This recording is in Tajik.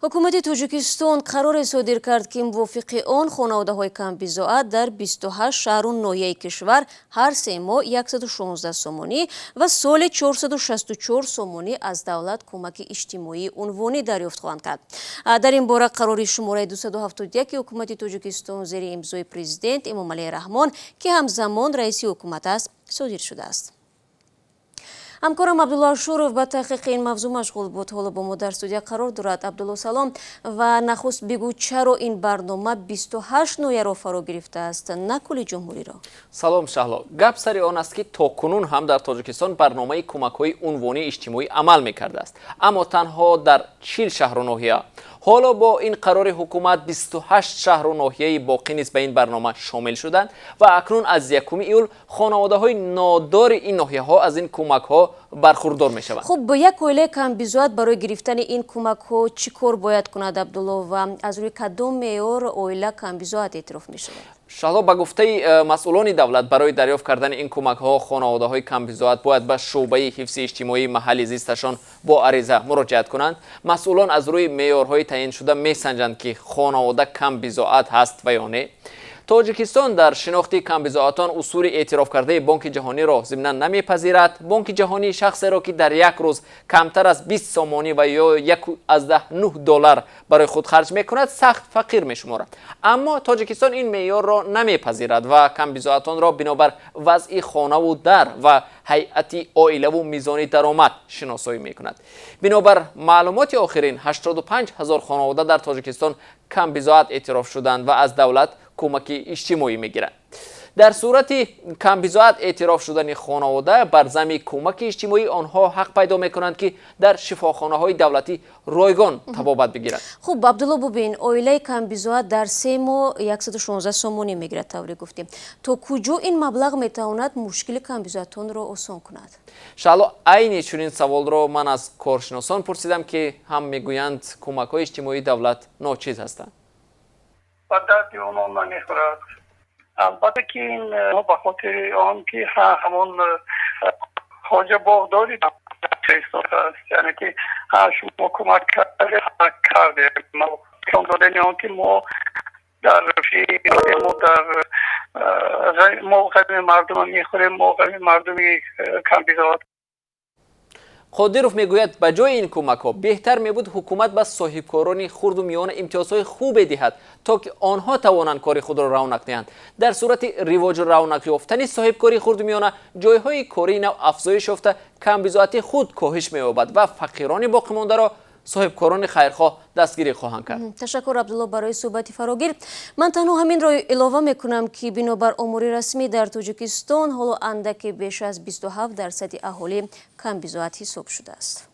Ҳукумати Тоҷикистон қароре содир кард, ки мувофиқи он хонаводаҳои камбизоат дар 28 шаҳру ноҳияи кишвар ҳар 3 моҳ 116 сомонӣ ва соли 464 сомонӣ аз давлат кӯмаки иҷтимоии унвонӣ дарёфт хоҳанд кард. Дар ин бора қарори шумораи 271 ҳукумати Тоҷикистон зери имзои президент Эмомалӣ Раҳмон, ки ҳамзамон раиси ҳукумат аст, содир шудааст. Ҳамкорам Абдулло Ашуров ба таҳқиқи ин мавзӯъ машғул буд, ҳоло бо мо дар студия қарор дорад. Абдулло, салом ва нахуст бигӯ, чаро ин барнома 28 ноҳияро фаро гирифтааст, на кулли ҷумҳуриро? Салом, Шаҳло. Гап сари он аст, ки то кунун ҳам дар Тоҷикистон барномаи кӯмакҳои унвонии иҷтимоӣ амал мекардааст, аммо танҳо дар 40 шаҳру ноҳия. Ҳоло бо ин қарори ҳукумат 28 шаҳру ноҳияи боқӣ низ ба ин барнома шомил шуданд ва акнун аз 1 июл хонаводаҳои нодори ин ноҳияҳо аз ин кӯмакҳо бархурдор мешаванд. Хуб, як оилаи камбизоат барои гирифтани ин кӯмакҳо чӣ кор бояд кунад, Абдулло, ва аз рӯи кадом меъёр оила камбизоат эътироф мешавад? Шаҳло, ба гуфтаи масъулони давлат, барои дарёфт кардани ин кӯмакҳо хонаводаҳои камбизоат бояд ба шӯъбаи ҳифзи иҷтимоии маҳалли зисташон бо ариза муроҷиат кунанд. Масъулон аз рӯи меъёрҳои таъйиншуда месанҷанд, ки хонавода камбизоат ҳаст ва ё не. Тоҷикистон дар шинохти камбизоатон усули эътирофкардаи Бонки Ҷаҳониро зимнан намепазирад. Бонки Ҷаҳонӣ шахсеро, ки дар як рӯз камтар аз 20 сомонӣ ва ё 1,9 доллар барои худ харҷ мекунад, сахт фақир мешуморад. Аммо Тоҷикистон ин меъёрро намепазирад ва камбизоатонро бинобар вазъи хонаву дар ва ҳайати оилаву мизони даромад шиносоӣ мекунад. Бинобар маълумоти охирин, 85 ҳазор хонавода дар Тоҷикистон камбизоат эътироф шуданд ва аз давлат кӯмаки иҷтимоӣ мегиранд. Дар сурати камбизоат эътироф шудани хонавода, бар замми кӯмаки иҷтимоӣ онҳо ҳақ пайдо мекунанд, ки дар шифохонаҳои давлатӣ ройгон табобат бигиранд. Хуб, Абдулло, бубин, оилаи камбизоат дар 3 моҳ 116 сомонӣ мегирад, тавре гуфтем. То куҷо ин маблағ метавонад мушкили камбизоатонро осон кунад? Шаҳло, айни чунин саволро ман аз коршиносон пурсидам, ки ҳам мегӯянд, кӯмакҳои иҷтимоии давлат ночиз ҳастанд. Ба дарди онон намехӯрад. Албатта, ки ин ба хотири он ки ҳамон хоҷа боғдори аст, яъне ки шумо кӯмак кардем, додани он ки мо ғами мардума мехӯрем, мо ғами мардуми камбизоат. Қодиров мегӯяд, ба ҷои ин кӯмакҳо беҳтар мебуд ҳукумат ба соҳибкорони хурду миёна имтиёзҳои хубе диҳад, то ки онҳо тавонанд кори худро равнақ диҳанд. Дар сурати ривоҷу равнақ ёфтани соҳибкории хурду миёна, ҷойҳои кории нав афзоиш ёфта, камбизоатӣ худ коҳиш меёбад ва фақирони боқимондаро соҳибкорони хайрхоҳ дастгирӣ хоҳанд кард. Ташаккур, Абдулло, барои суҳбати фарогир. Ман танҳо ҳаминро илова мекунам, ки бинобар омори расмӣ дар Тоҷикистон ҳоло андаке беш аз 27 дарсади аҳолӣ камбизоат ҳисоб шудааст.